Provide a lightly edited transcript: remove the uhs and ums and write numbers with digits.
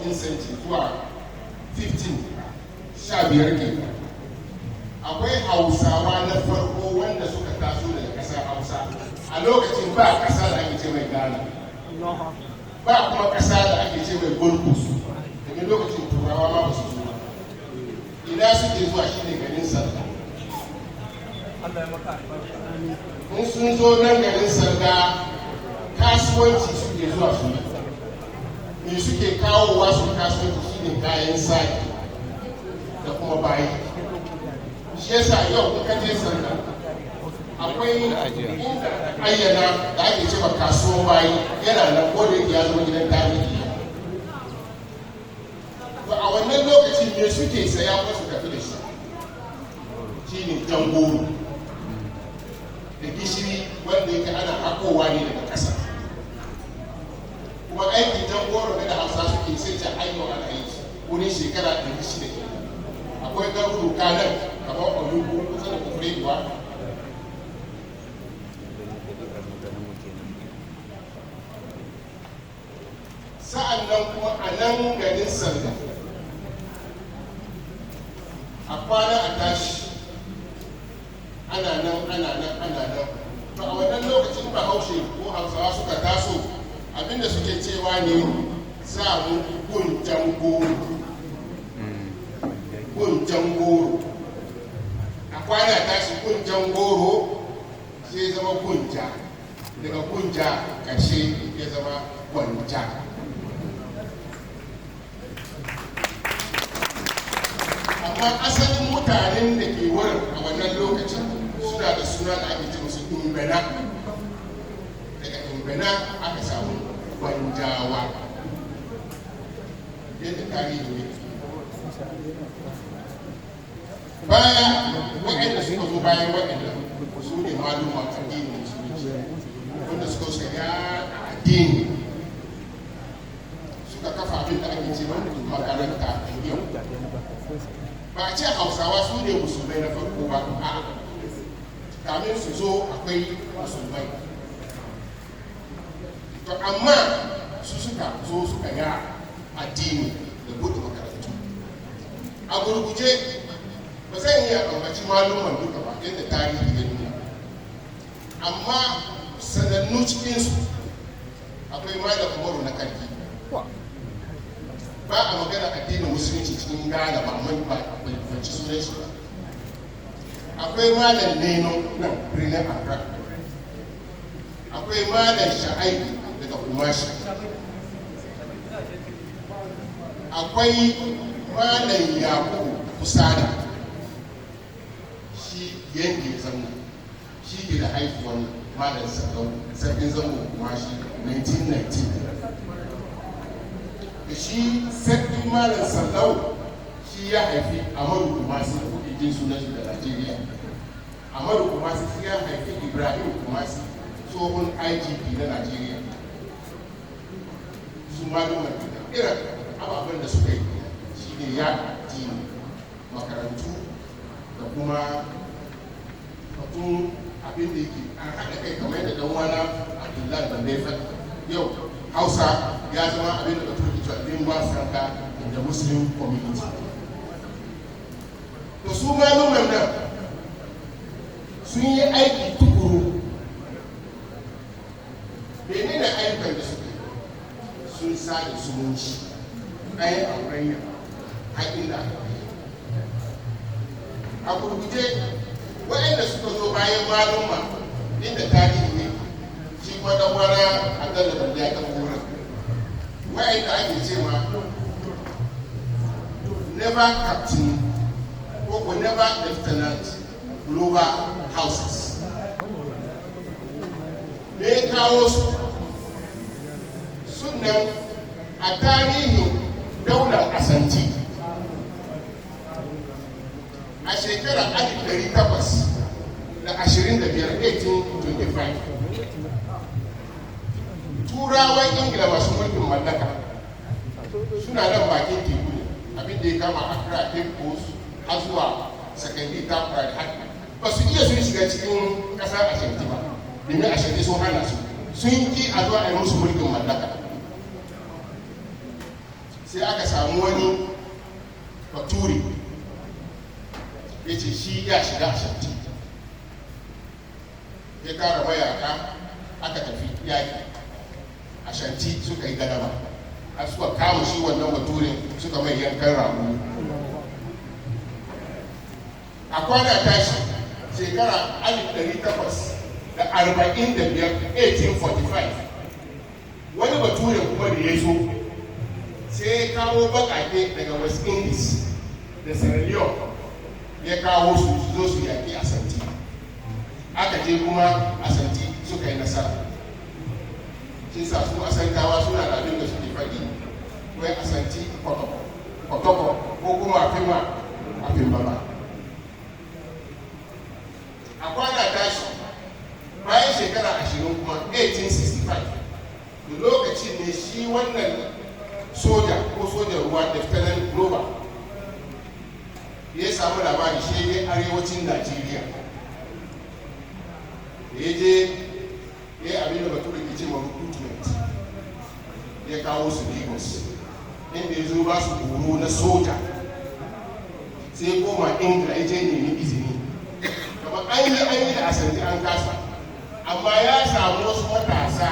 14th century zuwa 15, 15 ke, akwai Hausawa na farko wanda suka taso daga ƙasar Hausa. A lokacin ba ƙasa da ake ce mai Ghana, ba kuma ƙasa da ake ce mai Gold Coast, domin lokacin Turawa ma ba su zo ba. Ina suke zuwa? Shine garin Salga. In sun zo nan garin Salga, kasuwanci suke zuwa su yi. Me suke kawowa su kasuwanci? Shine kayan saki da kuma bayi. Shi yasa yau in ka je Salga, akwai inda ayyana da ake cewa kasuwan bayi, yana nan, ko da yake ya zama gidan tarihi. To, a wannan lokacin me suke saya ko su tafi da shi? Shine jan goro da gishiri, wanda yake ana hakowa ne daga ƙasa. Kuma aikin jan goro da Hausa suke sai ta ayyo ana yi wurin shekara 600 ke. Akwai garuruka nan kamar Olugu kusa da Koforidua. Ɗabi'ar mutanen mu kenan. Sa'an nan kuma a nan garin Salga, a kwana a tashi, ana nan, ana nan, ana nan. To, a wannan lokacin Bahaushe ko Hausawa suka taso, abinda suke cewa ne za mu gunjan goro, gunjan goro. A kwana tashi, gunjan goro sai zama gunja, daga gunja ƙarshe ya zama Gwanja. Amma asalin mutanen da ke wurin a wannan lokacin suna da suna da ake ce musu Imbena. Daga Imbena aka samu Gwanjawa, yadda tarihi ne. Baya, waɗanda suka zo bayan waɗanda su ne maluma addinin Musulunci, wanda suka suka yaɗa addini, suka kafa abin da ake ce makaranta. Yau ba a ce Hausawa su ne Musulmai na farko ba, a kamin su zo akwai Musulmai. To, amma su suka zo suka ya addini da buɗe makarantu. A gurguje, ba zan iya ambaci malumman duka ba yadda tarihi ya nuna, amma sanannu cikinsu akwai Malam Umaru na Karfi. Ba a magana addinin Musulunci cikin Ghana ba amma ba ban ci sunan shi ba. Akwai Malam Neno nan birnin Accra, akwai Malam Sha'aibu daga Kumashi, akwai Malam Yakubu Kusada, shi yanke zango, shi ke da haifuwan Malam Sadau, sarkin zango Kumashi 1919. Da shi sarkin Malam Sallau, shi ya haifi Amadu Kumasi da kuke jin sunan shi da Najeriya. Amadu Kumasi shi ya haifi Ibrahim Kumasi, tsohon IGP na Najeriya. Su malumar da irin ababen da suka yi shi ne ya addini, makarantu, da kuma batun abin da yake an haɗa kai, kamar yadda dan wana Abdullahi Bande faɗi. Yau Hausa ya zama abin da Bature ke cewa lingua franca in the Muslim community. To, su maluman nan sun yi aiki tukuru. Menene ayyukan da suka yi? Sun sada zumunci, an yi auren har inda aka kai. A gurguje, waɗanda suka zo bayan malumma, inda tarihi ne, shi kuma dan wani Abdalla Bande ya taɓa wurin, waɗanda ake cewa Naval Captain ko Naval Lieutenant Global Houses. Me ya kawo su? Sunan a tarihin daular Asanti, a shekarar 1825, 1825, Turawan Ingila masu mulkin mallaka suna nan bakin teku ne, abin da ya kama Accra, Cape Coast, har zuwa Sekondi, Takoradi. Har ba su iya sun shiga cikin ƙasar Ashanti ba, domin Ashanti sun hana su, sun ki a zuwa a yi musu mulkin mallaka. Sai aka samu wani Bature ya ce shi ya shiga Ashanti, ya kara mayaka, aka tafi yaki. Ashanti suka yi galaba har suka kama shi wannan Baturen, suka mai yankan rago. A kwana tashi, shekara 1845, 1845, wani Bature kuma da ya zo, sai ya kawo bakake daga West Indies da Sierra Leone, ya kawo su, su zo su yaƙi Asanti. Aka je kuma, Asanti suka yi nasara. Shi sa su Asantawa suna da abin da suke faɗi, wai Asanti Kotoko Kotoko, ko kuma Afima Afimbaba. A kwana tashi, bayan shekara 20 kuma, 1865, da lokacin ne shi wannan soja ko sojan ruwa, Lieutenant Glover, ya samu labari, shi ya arewacin Najeriya. Da ya je, ya yi abin da Bature ke ce ma recruitment, ya kawo su Lagos, inda ya zo ba su horo na soja. Sai ya koma Ingila, ya je nemi izini. Kamar an yi da Asanti an kasa, amma ya samu wasu matasa.